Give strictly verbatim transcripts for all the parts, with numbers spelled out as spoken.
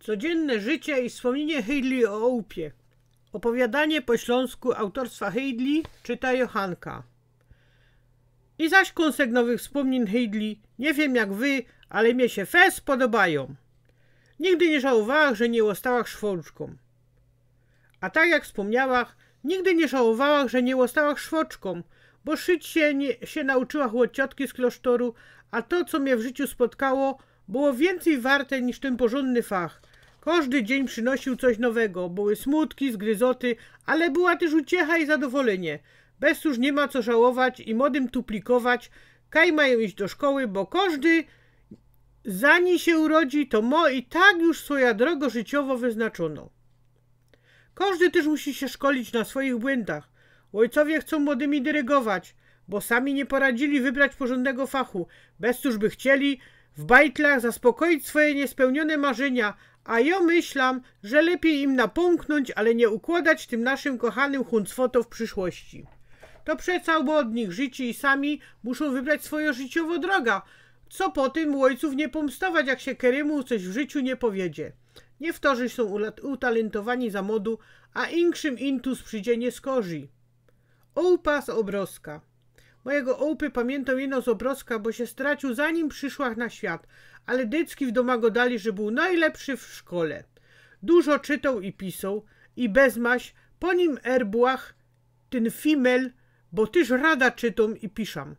Codzienne życie i wspomnienie Hejdli ô ôłpie. Opowiadanie po śląsku autorstwa Hejdli, czyta Johanka. I zaś kąsek nowych wspomnień Hejdli. Nie wiym jak wy, ale mie sie fest podobajōm. Nigdy niy żałowałach, że niy ôstałach szwoczkōm. A tak jak wspomniałach, nigdy niy żałowałach, że niy ôstałach szwoczkōm, bo szyć sie, niy, sie nauczyłach ôd ciotki z klosztoru, a to, co mie w życiu spotkało, było wiyncyj warte niż tyn porzōndny fach. Kożdy dziyń przynosiōł coś nowego, były smutki, zgryzoty, ale była tyż uciecha i zadowolynie. Bez już niy ma co żałować i młodym tuplikować, kaj majōm iś do szkoły, bo kożdy, zani sie urodzi, to mo i tak już swoja drogo życiowo wyznaczōno. Kożdy tyż musi sie szkolić na swoich błyndach. Ôjcowie chcōm młodymi dyrygować, bo sami niy poradzili wybrać porzōndnego fachu, bez cōż by chcieli w bajtlach zaspokoić swoje niyspełniōne marzynia, a jo myślam, że lepij im napōmknōńć, ale niy ukłodać tym naszym kochanym huncwoto w przyszłości. To przeca ôd nich życie i sami muszōm wybrać swojo życiowo droga. Co potym ôjcōw niy pōmstować, jak sie kerymu coś w życiu niy powiedzie. Niyktorzy sōm ula-, utalyntowani za młodu, a inkszym intus przidzie niy skorzij. Ôłpa z ôbrozka. Mojigo ôłpy pamiyntōm ino z ôbrozka, bo sie straciōł, zanim prziszłach na świat, ale dycki w dōma godali, że bōł nojlepszy w szkole. Dużo czytoł i pisoł, i bezmaś po nim erbłach tyn fimel, bo tyż rada czytōm i piszōm.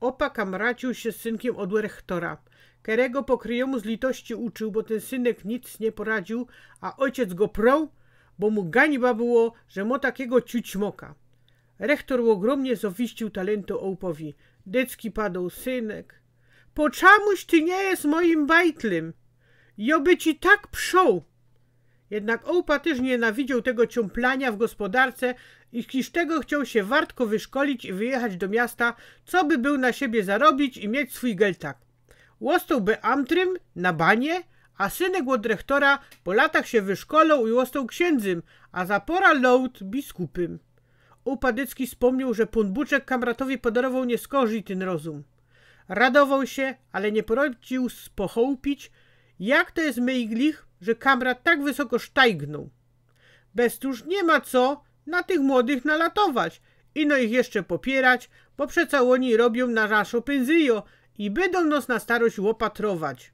Ôpa kamraciōł sie z synkym ôd rechtora, kerego po kryjōmu z litości uczył, bo tyn synek nic niy poradziōł, a ôjciec go proł, bo mu gańba było, że mo takigo ciućmoka. Rechtor ôgrōmnie zawiściōł talyntu ôłpowi. Dycki padoł: „Synek, po czamuś ty niy jes mojim bajtlym? Jo by ci tak przoł”. Jednak ôłpa tyż niynawidzioł tego ciōmplania w gospodarce i kiż tego chcioł sie wartko wyszkolić i wyjechać do miasta, co by bōł na siebie zarobić i mieć swōj geltak. Ôstoł beamtrym na banie, a synek ôd rechtora po latach sie wyszkoloł i ôstoł ksiyndzym, a za pora lot biskupym. Ôłpa dycki spōmnioł, że pōn Buczek kamratowi podarowoł niy skorzij tyn rozum. Radowoł sie, ale niy poradziōł spochołpić, jak to je myglich, że kamrat tak wysoko sztajgnōł. Bez tōż niy ma co na tych młodych nalatować, ino ich jeszcze popierać, bo przeca ôni robiōm na naszo pynzyjo i bydōm nos na starość ôpatrować.